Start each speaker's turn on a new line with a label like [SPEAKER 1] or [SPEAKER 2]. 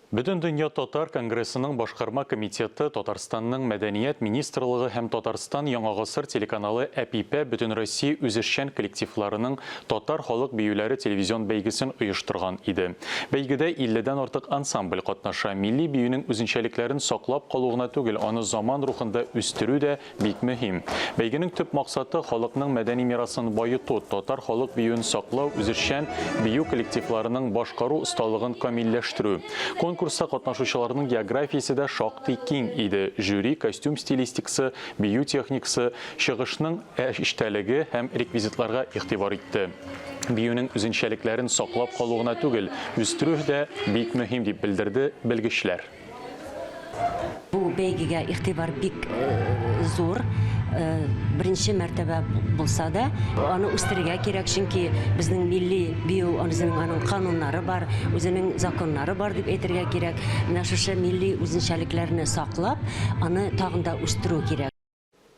[SPEAKER 1] Бөтендөнья татар конгрессының башкарма комитеты, Татарстанның Мәдәният министрлыгы һәм Татарстан Яңа гасыр телеканалы Әпипә Бөтенроссия үзешчән коллективларының татар халык биюләре телевизион бәйгесен оештырган иде. Бәйгедә илледән артык ансамбль катнаша. Милли биюнең үзенчәлекләрен саклап калу гына түгел, аны заман рухында үстерү дә Бик мөһим. Бәйгенең төп максаты, халыкның мәдәни мирасын баету, татар халык биюен саклау, үзешчән бию коллективларының башкару осталыгын камилләштерү. Конкурста катнашучыларның географиясе дә шактый киң иде. Жюри костюм стилистикасы, бию техникасы, чыгышның эчтәлеге һәм реквизитларга игътибар итте. Биюнең үзенчәлекләрен саклап калу гына түгел, үстерү дә бик мөһим, дип белдерде белгечләр.
[SPEAKER 2] Бу бәйгегә игътибар бик зур. Беренче мәртәбә булса да, аны үстерергә кирәк, чөнки безнең милли бию үзенең аның кануннары бар, үзенең законнары бар дип әйтергә кирәк. Менә шушы милли үзенчәлекләрне саклап, аны тагын да үстерү кирәк.